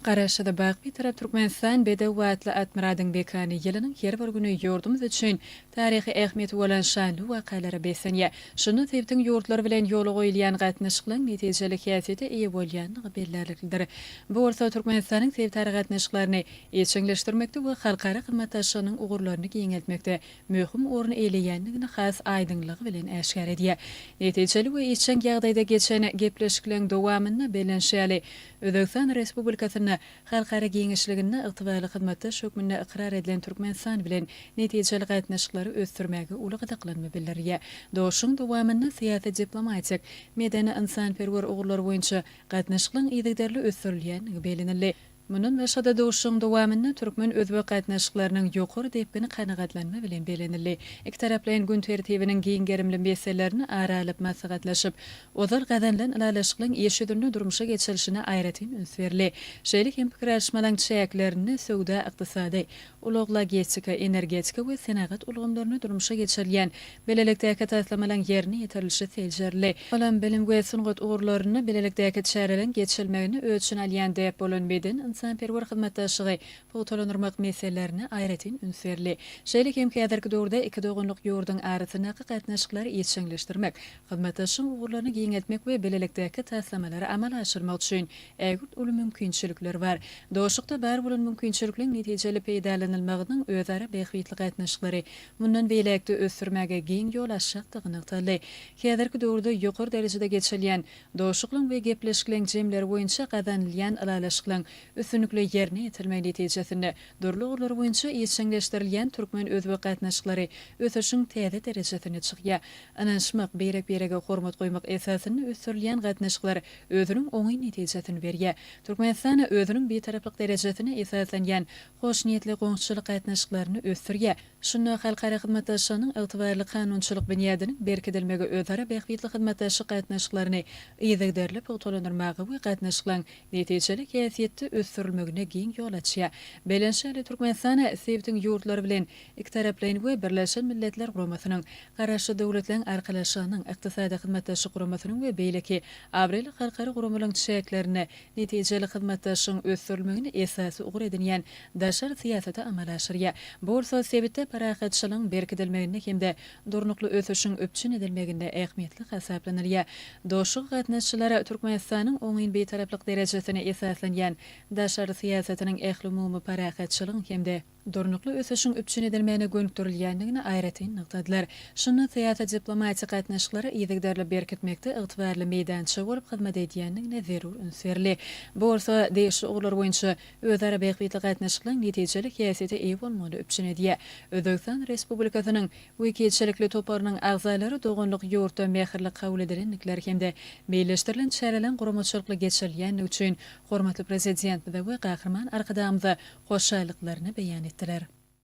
Garaşsyz, baky Bitarap Türkmenistan bedew atly at-myradyň mekany ýylynyň her bir güni ýurdumyz üçin taryhy ähmiýeti bolan şanly wakalara beslenýär. Şunda sebitiň ýurtlary bilen ýola goýulýan gatnaşyklaryň netijeli häsiýete eýe bolýandygy bellärliklidir. Bu bolsa Türkmenistanyň sebitara gatnaşyklaryny işjeňleşdirmekde we halkara hyzmatdaşlygynyň ugurlaryny giňeltmekde möhüm orun eýeleýändigini has aýdyňlygy bilen äşgär edýär. Netijeli we işjeň ýagdaýda geçen gepleşikleriň dowamynda bellenişi ýaly, Özbegistan Respublikasynda halkara giňişliginde ygtybarly hyzmatdaş hökmünde ykrar edilen Türkmenistan bilen netijeli gatnaşyklary ösdürmäge uly gyzyklanma bildirilýär. Duşuşygyň dowamynda syýasy-diplomatik, medeni-ynsanperwer ugurlar boýunça gatnaşyklaryň yzygiderli ösdürilýändigi bellenildi. Mundan başga-da duşuşygyň dowamynda türkmen-özbek gatnaşyklarynyň ýokary depgini kanagatlanma bilen bellenildi. Ikitaraplaýyn gün tertibiniň giň gerimli meselelerini ara alyp maslahatlaşyp, ozal gazanylan ylalaşyklaryň iş ýüzünde durmuşa geçirilişine aýratyn üns berildi. Şeýle hem pikir alyşmalaryň çäklerinde söwda-ykdysady, ulag-logistika, energetika we senagat ulgamlarynda durmuşa geçirilýän bilelikdäki taslamalaryň ýerine ýetirilişi seljerildi. Ylym, bilim we sungat ugurlarynda bilelikdäki çäreleriň geçirilmegini öz içine alýan däp bolan medeni-ynsanperwer hyzmatdaşlygy pugtalandyrmak meselelerine aýratyn üns berildi. Şeýle hem häzirki döwürde iki doganlyk ýurduň arasyndaky gatnaşyklary işjeňleşdirmek, hyzmatdaşlygyň ugurlaryny giňeltmek we bilelikdäki taslamalary amala aşyrmak üçin ägirt uly mümkinçilikler bar. Dostlukda bar bolan mümkinçilikleriň netijeli peýdalanylmagynyň özara bähbitli gatnaşyklary mundan beýläk-de ösdürmäge giň ýol açjakdygy nygtaldy. Häzirki döwürde ýokary derejede geçirilýän dostluklaryň we gepleşikleriň jemleri boýunça gazanylýan ylalaşyklaryň üstünlikli ýerine ýetirilmegi netijesinde dürli ugurlar boýunça işjeňleşdirilýän türkmen-özbek gatnaşyklary ösüşiň täze derejesine çykýar. Ynanyşmak, birek-birege hormat goýmak esasynda ösdürilýän gatnaşyklar özüniň oňyn netijesini berýär. Türkmenistan özüniň Bitaraplyk derejesine esaslanýan hoşniýetli goňşuçylyk gatnaşyklaryny ösdürýär. Şunda halkara hyzmatdaşlygynyň ygtybarly kanunçylyk binýadynyň berkidilmegi özara bähbitli hyzmatdaşlyk gatnaşyklaryny yzygiderli pugtalandyrmaga we gatnaşyklaryň netijeli häsiýetde ösdürilmegine giň ýol açýar. Belent şaly Türkmenistan sebitiň ýurtlary bilen ikitaraplaýyn we Birleşen Milletler Guramasynyň, Garaşsyz Döwletleriň Arkalaşygynyň, Ykdysady Hyzmatdaşlyk Guramasynyň we beýleki abraýly halkara guramalaryň çäklerinde netijeli hyzmatdaşlygyň ösdürilmegini esasy ugur edinýän daşary syýasaty amala aşyrýar. Bu bolsa sebitde parahatçylygyň berkidilmeginde hem-de durnukly ösüşiň üpjün edilmeginde ähmiýetli hasaplanylýar. Duşuşyga gatnaşyjylar Türkmenistanyň oňyn Bitaraplyk derejesine esaslanýan daşary syýasatynyň ählumumy parahatçylygyň hem-de durnukly ösüşiň üpjün edilmegine gönükdirilýändigini aýratyn nygtadylar. Şunda syýasy-diplomatik gatnaşyklary yzygiderli berkitmekde ygtybarly meýdança bolup hyzmat edýändigine zerur üns berildi. Bu bolsa degişli ugurlar boýunça özara bähbitli gatnaşyklaryň netijeli häsiýete eýe bolmagyny üpjün edýär. Özbegistan Respublikasynyň wekilçilikli toparynyň agzalary doganlyk ýurtda mähirli kabul edilendikleri hem-de meýilleşdirilen çäreleriň guramaçylykly geçirilýändigi üçin hormatly Prezidentimize we Gahryman Arkadagymyza hoşallyklaryny beýan etdiler.